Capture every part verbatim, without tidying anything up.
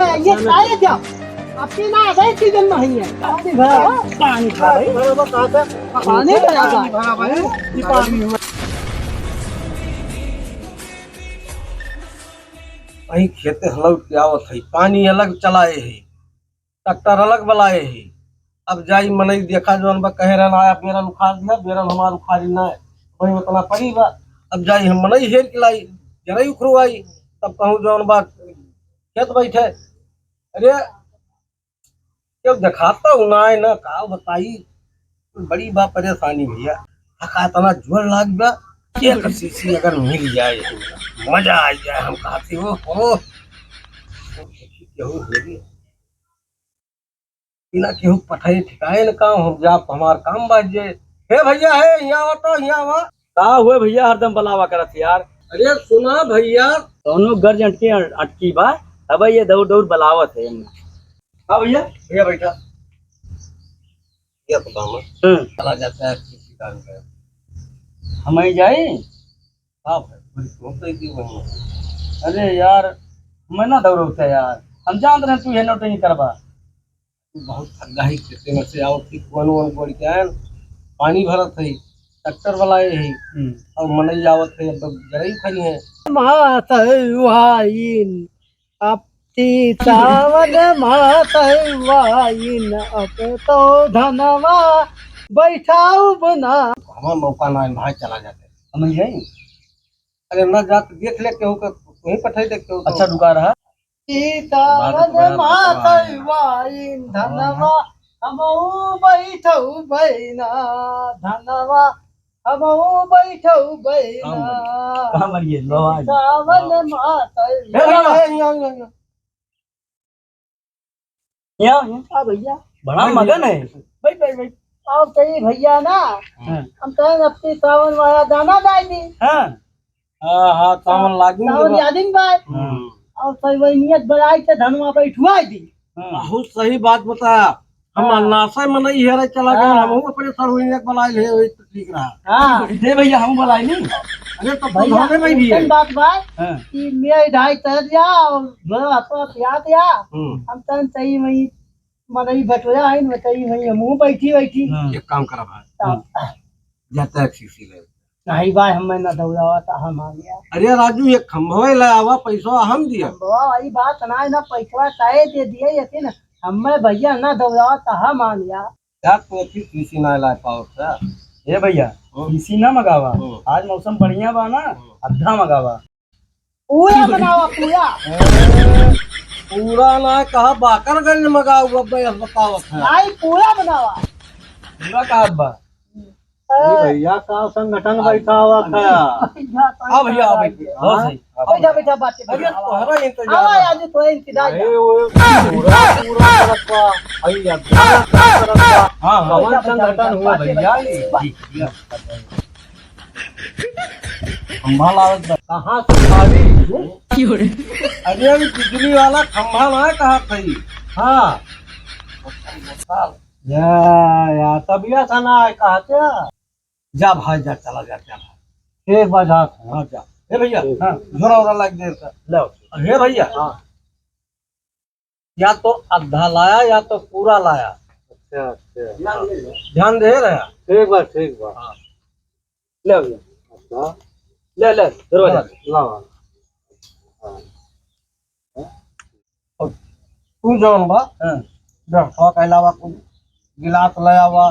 ये खाए क्या? आपके ना आ गए सीजन में ही है। पानी भरा, पानी भरा भाई। पानी भरा बा। पानी भरा भाई। ये पानी हुआ। वही खेते से लौट के आवत है, पानी अलग चलाए है, ट्रैक्टर अलग बलाए है। अब जाई मनई देखा जौन बा कहे रहन आया, बेरन उखाड़ दिया, बेरन हमार उखाड़ी ना है, वही उतना पड़ी बा। अब जाई हम मनई हेर के लाई, जरई उखरवाई, तब कहूँ जौन बा खेत बैठे। अरे, क्यों देखाता हूँ ना है ना, का बताई, बड़ी बा परेशानी भैया। हका इतना जोर लाग बा, एक सीसी अगर मिल जाए, मजा आ जाए। हम कहते हो, हो, केहू होई, बिना केहू पठाए ठिकाए न काम, हम जाब तो हमार काम बाज जाए। हे भैया, हे, यहाँ आवा तो, यहाँ आवा। का हुए भैया, हरदम बुलावा करत यार। अरे सुना भैया। कौनो गर्ज अटके, अटकी बा, अब ये दौड़ दौड़ बुलावत है। हाँ भैया। भैया बैठा। ये तो बामा। हम्म। चला जाता है किसी काम पे। हम ही जाई? हाँ भाई, पूरी सोच रही थी वहीं। अरे यार, मैं ना दौड़ौते यार, हम जानत रहे तू ये नौटंकी करबा। तू बहुत थक गई, खेते में से आओ, फिर वन वन बढ़ के आए, पानी भरत है, ट्रैक्टर वाला है, हम्म। और मनई आवत है, अब गरई खड़ी है। मातई वाइन, अब ती सावन मातई वाइन, अब तो धनवा बैठाऊ बना। हमारा मौका ना है, भाई चला जाते। हम ही जाई? अरे ना जा, तो देख ले केहू के, वहीं पठाई दे केहू के। अच्छा, रुका रहा। ई सावन मातई वाइन धनवा, हमहू बैठऊ बहिना धनवा, हमहू बैठऊ बहिना। कहाँ मरिए? कहाँ मरिए? लो आ। सावन मातई। ए, भैया, ए, यहाँ, यहाँ, यहाँ। यहाँ, यहाँ। हाँ भैया। बड़ा मगन है। बैठ, बैठ, बैठ। और कही भैया ना, हाँ। हम कहें अपनी सावन वाला दाना डाल दी। हाँ। हाँ, हाँ, सावन लागिन सावन बा। लागिन बा। हम्म। और सही वही नियत बनाई के धनवा बैठुआ दी। हाँ। बहुत सही बात बताया। हम हाँ। अन्नासा मनई हेरे चला गए, हाँ। हमहू अपने सर हुई एक बनाई ले, वही तो ठीक रहा। हाँ। दे भैया, हम बनाई नहीं। अरे तो भैया, बुढ़ाने में भी है। ऐसन बात बा हाँ। कि मैं ढाई कर दिया और बड़ा हाथों पिया दिया। हम्म। हम तन सही वही मनई बटोरा है, न बताई वही हमहू बैठी बैठी। हाँ। एक काम करा भाई। हाँ। जाता है सीसी ले। नहीं भाई, हमें ना दौड़ावा तो हम आ गया। अरे राजू, एक खंभवे ले आवा, पैसा हम दिया। खंभवा वाली बात ना है, ना पैसा चाहे दे दिए, लेकिन हमें भैया ना दौड़ावा तो हम आ गया। यार, तू अच्छी तीसी ना ला पाओ क्या? ए भैया, हम्म। तीसी ना मगावा। हम्म। आज मौसम बढ़िया बा ना, हम्म। अद्धा मगावा। पूरा बनावा, पूरा। ए, पूरा ना कहा, बाकरगंज मगाऊ, अब मैं बतावत है। नहीं, पूरा बनावा। पूरा कहा बा? ए भैया, का संगठन बैठावत है? हाँ भैया, आओ बैठ, बैठ। हाँ, सही। बैठा, बैठा, बात भैया, तोहरा इंतजार आवा, है। आज तो इंतजार अरे, है। वो पूरा, पूरा करत बा। भैया, पूरा करत बा। हाँ, हाँ। कौन बैठा, संगठन बैठा, हुआ बात भैया? भैया। खंभा लागत बा। कहाँ से खाली? क्यों रे? अरे, अभी बिजली वाला खंभा ना कहा था। हाँ। या, या, तबियत है ना, कहा क्या? जा भाई, जा, चला जा, जा भाई। ठीक बा, जा। हाँ, जा। हे भैया, ठीक। हाँ, झोरा ओरा लाग दे का। लो। हे भैया, हाँ। या तो आधा लाया या तो पूरा लाया। अच्छा, अच्छा। ध्यान दे रहा। ठीक बा, ठीक बा। हाँ। ले भैया। अच्छा। ले, ले, झोरा ला। हाँ, ला। हाँ। और तू जौन बा, हाँ। डंडवा के अलावा कुछ गिलास ले आवा,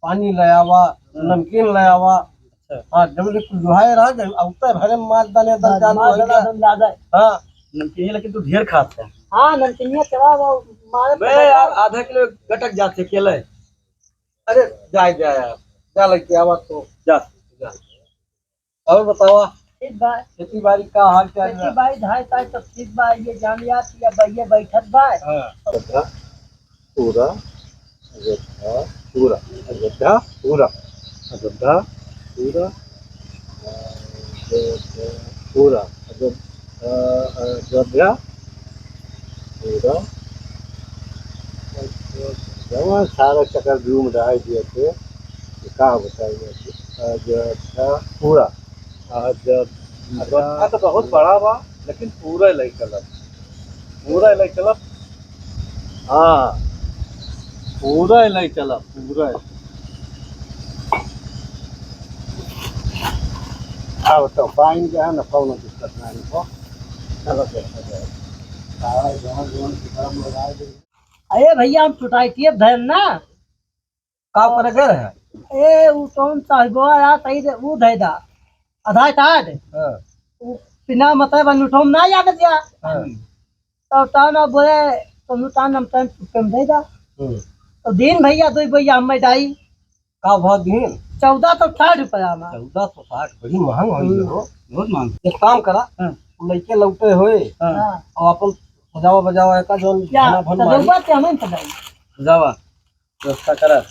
पानी ले आवा, हाँ। नमकीन ले आवा। अच्छा। हाँ, जब ले कुछ दुहाए रहा, जब अब तो भरे मार डाले, दल बस, चालू मार हो डाला, गया। दम ज्यादा है। हाँ। नमकीन, लेकिन तू ढेर खात है। हाँ, नमकीनिया चला वो मारे बे तो यार, आधा किलो गटक जाते केले। अरे, जा, जा यार, जा लेके आवा तो। जा। जा। और बतावा, ठीक बा। खेती बाड़ी का हाल चाल बा? खेती बाड़ी धान पाए सब ठीक बा, ये जान लिया कि अब ये बैठत बा। हाँ। अयोध्या पूरा, अयोध्या पूरा, अयोध्या पूरा, अयोध्या पूरा, अयोध्या पूरा, अयोध्या, अयोध्या पूरा, जमा सारा चक्कर घूम रहा है दिया के, ये का बताइए, अयोध्या पूरा। अयोध्या तो बहुत बड़ा बा, लेकिन पूरा इलाका चलब, पूरा इलाका चलब, हाँ, पूरा ही नहीं चला, पूरा ही। अब तो पानी जो है ना, कौनो दिक्कत नहीं हो। चलो, देखा जाए। सारा जहाँ जहाँ से काम लगा दे। अरे भैया, हम टुटाई टियत धैन ना। का करे गए रहे? ए, उ कौन साहिबवा यार, सही दे, उ धै दा। आधार कार्ड। हाँ। उ बिना मतलब अनुठोम ना याद दिया। हाँ। तो तान अब बोले, तो तान हम तान चुपके में दे दा। हम्म। तो दिन भैया, दो भैया हम मैं दाई। का भाव दिन? चौदह सौ साठ रुपया में। चौदह सौ साठ, बड़ी महंग हो गई हो। बहुत महंग। एक काम करा, हाँ। लइके लौटे होए, हाँ। और अपन सजावा बजावा का जौन क्या? भना भन तो मारी। रउआ के हमें सजाई। सजावा, व्यवस्था करा।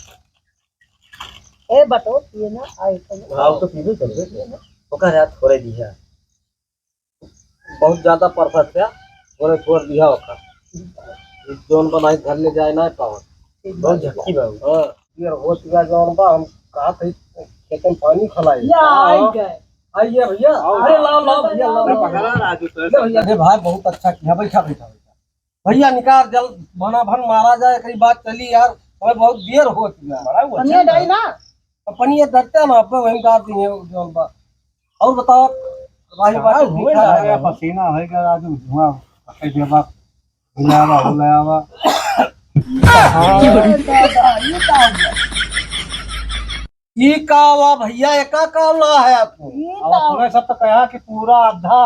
ए बटो, ये ना, आए तो। हाँ, तो पीबे करबे। ओकर हाथ थोड़े दिया। बहुत ज्यादा परफेक्ट है, थोड़े छोड़ दिया ओकर। जौन बनाई घर ले जाए ना पावत। बहुत झटकी बा। हाँ, ये हो चुका जौन बा, हम कहा थे खेतन पानी खलाई। या, हाँ। आई गए। आइए भैया। आओ। अरे लाओ, लाओ भैया, लाओ, अरे लाओ। पकड़ा राजू, तो ले भैया। अरे भाई, बहुत अच्छा किया, बैठा, बैठा, बैठा। भैया निकाल जल, भना भन मारा जाए, एकरी बात चली यार, हमें बहुत देर हो चुका। बड़ा हुआ। पनिया डाई ना। तो पनिया डरते ना, अब वहीं डाल दिए जौन बा। और बताओ, राही का बात हुए ठीक ठाक ना है। यार, पसीना होएगा, राजू, धुआं, पकड़ के बा, हिलावा, हुलावा। हाँ। ये का हुआ? ई का हुआ भैया, एका का ला है आपको? ये अब का अपने हुआ? सब तो कहा कि पूरा आधा।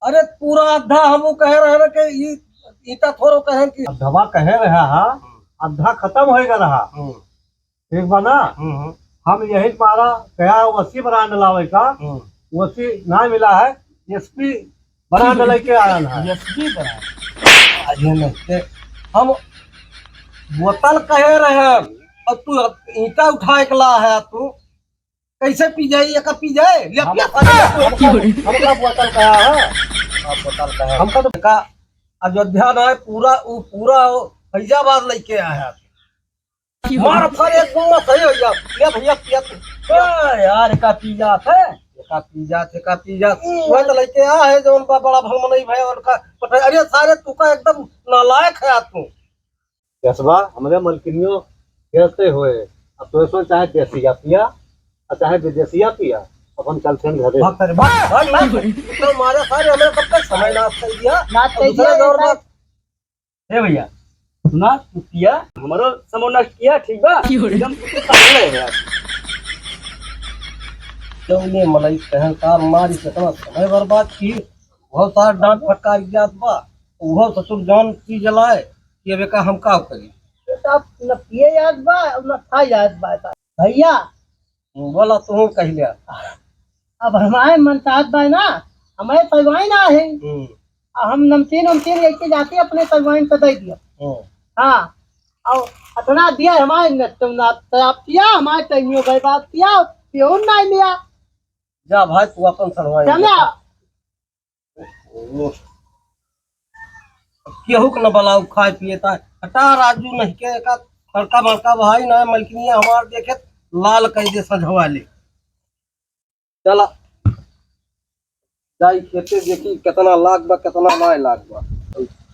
अरे पूरा आधा हम वो कह रहे हैं ना कि ई, ईटा थोड़ो कहे कि अब दवा कहे रहा हा, आधा खत्म होएगा रहा। हम्म। ठीक बा ना? हम्म, हम्म। हम यही मारा कहा वसी ब्रांड लावे का, हम्म। वसी ना मिला है, एसपी ब्रांड लेके आया है। एसपी ब्रांड। अरे नहीं, ते हम बोतल कहे रहे, अब तू ईटा उठाए के ला है, तू कैसे पी जाए, एका पी जाए? ले हम, पिया, हम, हम, हमका बोतल कहा है? हाँ, बोतल कहा है। हमका तो का अयोध्या ना है, पूरा, वो पूरा फैजाबाद लेके आया है। मार फर एक गुम्मा सही हो गया। ले भैया पिया तू। का यार, का पी जात है? का पी जात है, का पी जात? हम्म। वह तो लेके आ है, जो उनका बड़ा भलमनई भाई, उनका पता-, अरे सारे तू का एकदम नालायक है तू। केसवा, हमरे मलकिनियो खेलते हुए, अब तो इसमें चाहे देसिया पिया, और चाहे विदेसिया पिया, अपन चलते हैं घरे। भाग करे, भाग, भाग, भाग। तो मारे सारे हमरे कब तक समय नाश कर दिया। नाश कर दूसरा दिया, दौर नाश। बात। ए भैया, सुना, तू किया, हमारो समझ ना किया, ठीक बा? क्यों रे? एकदम तू तो पागल है यार। क्यों ने मलाई कहन का मारी कितना समय बर्बाद की, बहुत सारा डांट फटकार जात बा, वो ससुर जान की जलाए कि अब एका हम का करी? ये तो आप न पिए याद बा, न खा याद बा। भैया, बोला, तू कह लिया। अब हमारे मन चाहत बा ना, हमारे सगवाइन ना है। हम्म। आ हम नमकीन उमकीन लेके जाके अपने सगवाइन पे दे दिया। हम्म। हाँ, और इतना दिया हमारे न, तुम ना, तो आप किया हमारे टाइमियो बर्बाद किया, प्योर ना लिया। जा भाई, तू अपन सगवाइन समझा? देखा। ओह। केहू के न बलाऊ खाए पिए ता। हटा राजू नहीं के का बड़का बड़का भाई ना मलकिनिया हमार देखे लाल कह दे सझवा ले। चला। जाई खेते देखी कितना लाग बा, कितना ना लाग बा।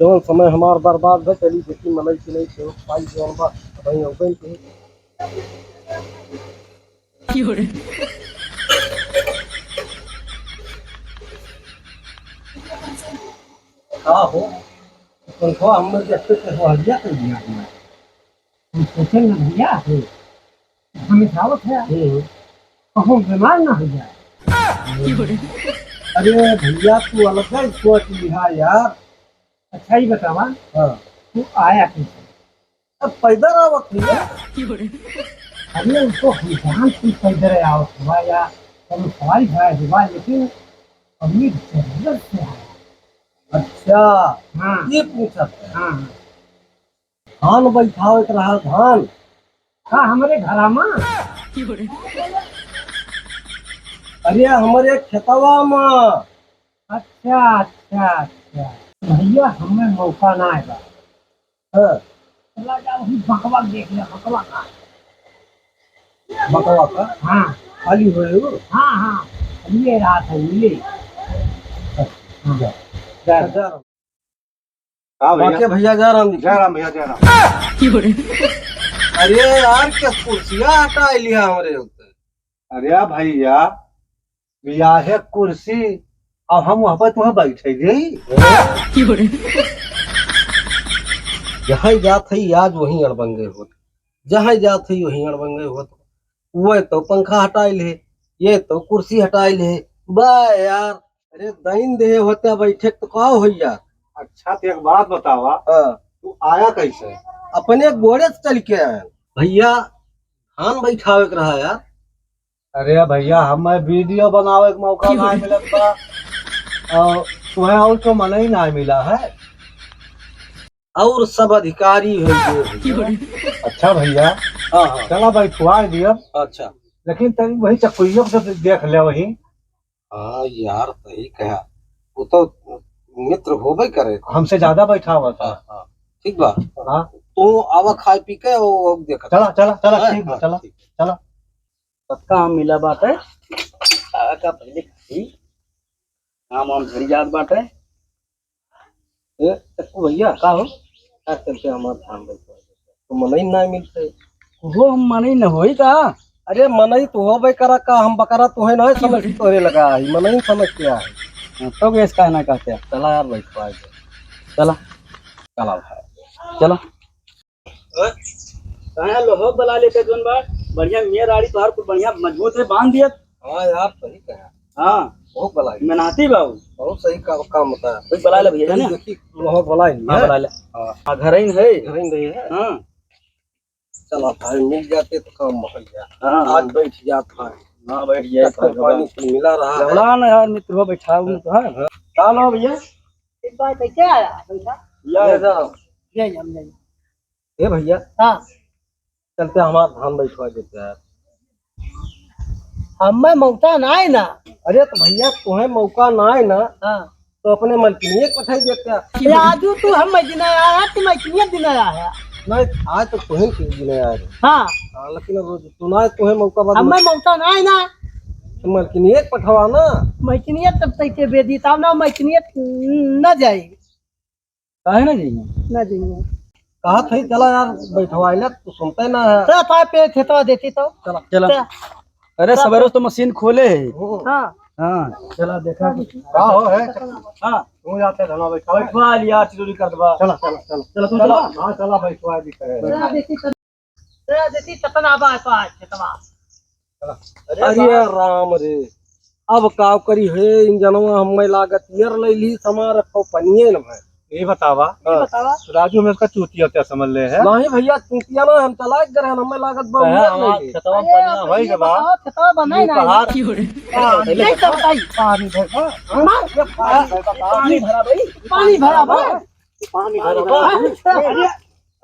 जौन समय हमार बर्बाद बा, चली देखी मनई की नहीं केहू पाई जौन बा, भाई ओपन के। का हो? पंखवा हम लोग के अच्छे से हरिया कर दिया हमने। हम सोचे ना भैया, हम्म। हमें सावत है। हम्म। कहूँ बीमार ना हो जाए। अरे भैया, तू अलग ही सोच लिहा यार। अच्छा, ही बतावा, हाँ। तू आया कैसे? अब पैदल आवत है। अरे, उसको हम जान के पैदल आवत हुआ या कौनो सवारी भरा हुआ, लेकिन अभी जरूरत से आया। अच्छा, हाँ। ये पूछत है। हाँ, हाँ। धान बैठावत रहा, धान। का हमरे घरा मा? अरे, हमरे खेतवा मा। अच्छा, अच्छा, अच्छा। भैया, हमें मौका ना आएगा। हाँ। चला जा, वही बकवा देख ले, बकवा का। बकवा का? हाँ। खाली होए हो? हाँ, हाँ। ये रात है, ये। अच्छा, जा। जा, जा। हाँ भैया। बाकी भैया जय राम जी। जय राम भैया, जय राम। अरे यार, के कुर्सिया हटाइ लिहा हमरे ऊपर। अरे भैया, बियाहे कुर्सी, अब हम वहाँ पर तुम्हें बैठे देई? जहाँ जात है आज वहीं अड़बंगे होत, जहाँ जात है वहीं अड़बंगे होत। वह तो पंखा हटाइ ले, ये तो कुर्सी हटाइ ले। बा यार, अरे दइन देहे होते बैठे तो का हो यार? अच्छा, तो एक बात बतावा, हाँ। तू आया कैसे? अपने गोड़े से चल के आया। भैया, धान बैठावे के रहा यार। अरे भैया, हमें वीडियो बनावे के मौका ना मिलत बा। और तुम्हें और तो मनई ना मिला है। और सब अधिकारी हो गए भैया। अच्छा भैया, हाँ, हाँ। चला बैठवा दिया। अच्छा। लेकिन तनी वही चकुइयों से देख ले वही। हाँ यार, सही कहा। वो तो मित्र होबे करे। हमसे ज्यादा बैठा हुआ था। हाँ, हाँ। ठीक बा। हाँ। तू आवा खाए पी के वो, वो देखा। चला, चला, चला, हाँ, ठीक बा, हाँ, चला, ठीक। चला। पक्का आम मिला बाटे। आवा का पहले खाई। आम, आम झड़ी जात बाटे। ए, चक्कू भैया, का हो? का चलते हमार धान बैठवा देते? तो मनई ना मिलते। वो हम मनई न होई का? अरे मनई तो होबे करा का, हम बकरा तो है ना समझ तोरे लगा है, मनई समझ के है। हाँ, तो गैस का ना कहते हैं। चला यार बैठवा दे। चला। चला भाई। चला। हाँ? कहाँ लोहो बला लेके जोन बा? बढ़िया मेर आड़ी तोहार कुल बढ़िया मजबूत है, बांध दिया। हाँ यार, सही कहा। हाँ। बहुत बला है। मेहनती बा उ। बहुत सही का-, काम होता है। कोई बला ले भैया, है ना? देखी, लोहो बला ही हाँ, है। बला ले। हाँ। हाँ, घर ही है। घर ही नहीं है। हाँ। चला भाई, मिल जाते तो काम हो गया। हाँ, हाँ। आज बैठ जात भाई। हाँ, बैठ जाए, चक्कर भाई, पानी कुल मिला रहा है। जबड़ा ना यार, मित्र हो, बैठा हूँ तो, हाँ। हाँ। का लो भैया? एक बार कैसे आया? बैठा। या ले जाओ। ले जा, ले जा। ए भैया, हाँ। चलते हमार धान बैठवा देते हैं। हमें मौका ना है ना। अरे तो भैया, तुम्हें मौका ना है ना, हाँ। तो अपने मलकिनिये के पठाई देते हैं। ये आजू तू हम दिन आया है, तू मलकिनिये दिन आया है। नहीं, आज तो तुम्हें के दिन आया है। हाँ। हाँ, लेकिन अब तू ना, तुम्हें मौका बाद हमें मौका ना है ना। तो मलकिनिये के पठवा ना। मलकिनिये तब तक के बेदी, तब ना मलकिनिये न जाए। काहे ना जाइए? ना जाइए। कहा था, चला यार, बैठवाइला, तू सुनते ना है। चला, ताय पे खेतवा देती तो। चला। चला। चला। अरे, चला। सवेरे तो मशीन खोले है। हो। हाँ। हाँ, चला, देखा। का हो है? हाँ। तू जाते धना बैठवा। बैठवा लिया, चिरोरी कर दबा। चला, चला, चला। चला, तू चला। चला। हाँ, चला, बैठवा दी कहे। चला, देखी तो। ए, देखी, कतना बा, बा, खेतवा। अरे अरे बा। राम रे, अब का करी हे, इंजनवा हमें लागत यर ले ली, समार रखो पनिये न भाई। ये बतावा, ये हाँ। बतावा। राजू में इसका चूतिया क्या समझ ले है? नहीं भैया, चूतिया ना, हम चला के गए, हमें लागत बा, कहे यर हमार ले ली। खेतवा अरे, पनिया अब होई ये के बा। बताओ, खेतवा बनाए ये ना पहाड़। है। हाँ, नहीं तो बताई। पानी भर बा। मार। ये पानी भर बा, पानी भरा भाई। पानी भरा बा। पानी भरा बा। अरे,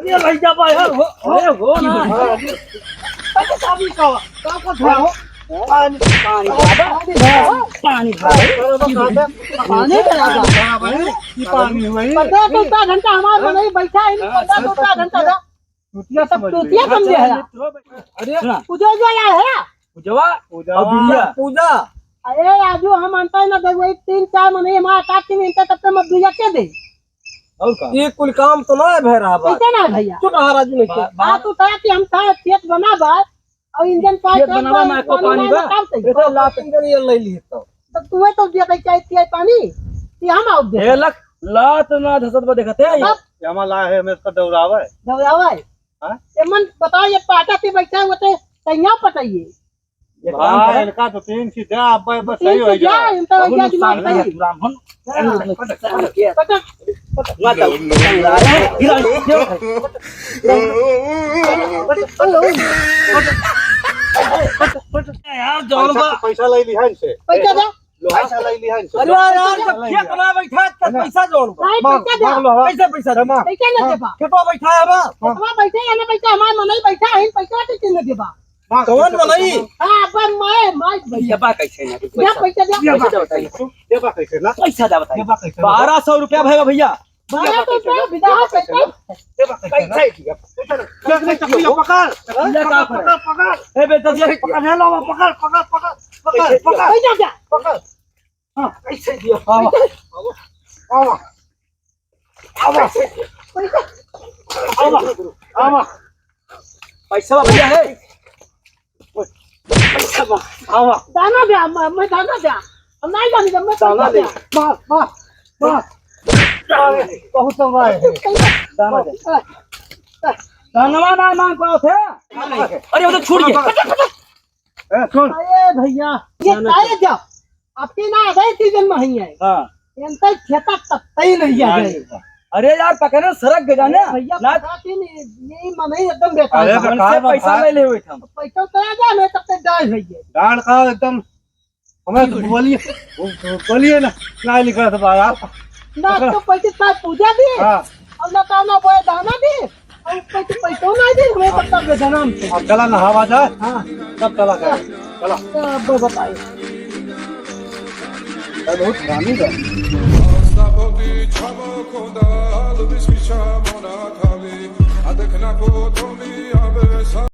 अरे, लइका बा यार, हो, अरे, हो ना। अरे, पानी का, का, का भरा हो? पानी, पानी भरा बा। पानी भरा बा। पानी भरा बा। पानी भरा बा। ये पानी हुआ ये। पता तो का घंटा हमार मनई बैठा है, पता तो का घंटा था। चूतिया ये सब समझ चूतिया ले। समझे है। अरे, सुना। पूजा उजा ला है? पूजवा? पूजा। और बिरिया? पूजा। अरे, राजू, हम मानता है ना, देख, वही तीन चार मनई हमारा साथ तीन घंटा तब तक मत दुइया के दे। और का? ये कुल काम तो ना है भै रहा बात। कैसे ना है भैया? चुप रहा राजू, नहीं बा-, तो। बात तो था कि हम था खेत बना बा और इंजन पास खेत कर बनावा बा, ना, को पानी पानी बा। बा, काम सही। ये तो लात इंजन ये ले ली तो। तो तू तो दिया भाई चाहे पिए पानी कि हम आओ दे। ए लख, लात ना धसत बा देखते हैं। अब ये हमारा ला है, हमें इसका दौड़ावा है। दौड़ावा है। हाँ? ये मन बताओ, ये पाटा से बैठा हुआ तो सैया पटाइए। ये काम वाह, करे। इनका तो तीन सीधा, अब बस तीन सही हो सीधा, जाए। इनका बहुत क्या नुकसान दिमाग है, है? राम, हम पटक, पटक, पटक। पटक, पटक। ना तो, ना, ना, ना, ना, यार, जौन पैसा, बा। पैसा ले लिहा इनसे। पैसा दे। पैसा ले लिहा इनसे। अरे यार, यार, जब खेत ना बैठा, तब है ना? पैसा जौन बा। नहीं, मांग, पैसा दे। मांग लो, हाँ। कैसे पैसा दे? मांग। पैसा ना मांग। देबा। खेतवा बैठा है बा। मांग। खेतवा बैठे है ना, पैसा हमार मनई बैठा है, पैसा के चिन्ह देबा। माँ, कौन कैसे मनई? हाँ, अपन माए, माए भैया। ये बा कैसे ना, ये पैसा दे, ये पैसा बा बताइए। कैसे? ये बा कैसे ना? पैसा दे बताइए। ये बा कैसे ना? बारह सौ रुपया भैया, भैया। बारह सौ रुपया विदा हो कैसे? ये बा कैसे ना? कैसे दिया? कैसे ना? कैसे दिया? पकड़। ये का पकड़, पकड़, पकड़। ए बेटा, ये पकड़, ये लो, पकड़, पकड़, पकड़, पकड़, कैसे दिया? पकड़। पैसा दे। पकड़। हाँ, कैसे दिया? आवा। आवा। आवा। आवा, आवा। पैसा भैया है। पैसा बा। आवा। दाना दे, मैं, मैं दाना दे। हम नहीं जानी, मैं दाना पैसा दे। दे। वाह, वाह, वाह। बहुत तो वाह है। दाना दे। दानवा ना मांग पाओ थे। अरे, वो तो छूट गया। ए, सुन। अरे भैया, ये ना, ना। काहे जा? आपके ना आधा ही सीजन में ही है। हाँ। इनका खेता तब तई नहीं आ गए। अरे यार, पकड़े सरक गया ना। भैया, ना। पता कि नहीं, ये मन ही एकदम बेकार अरे, है। बेकार हमसे बा पैसा भाई। ले ले हुए थे हम। पैसा तो आ गया, मैं तब तक डाल भैया। डाल का एकदम, हमें तो बोलिए, बोलिए ना, ना लिखा था यार। ना तो पैसे साथ पूजा भी। हाँ। और ना तो ना बोए दाना भी। अब कोई तो पैसो नहीं दे, हमें पता बेदाना हमसे। अब चला नहावा जाए। हाँ। तब चला जाए। चला। तो अब बताइए। भाई बहुत हरामी है।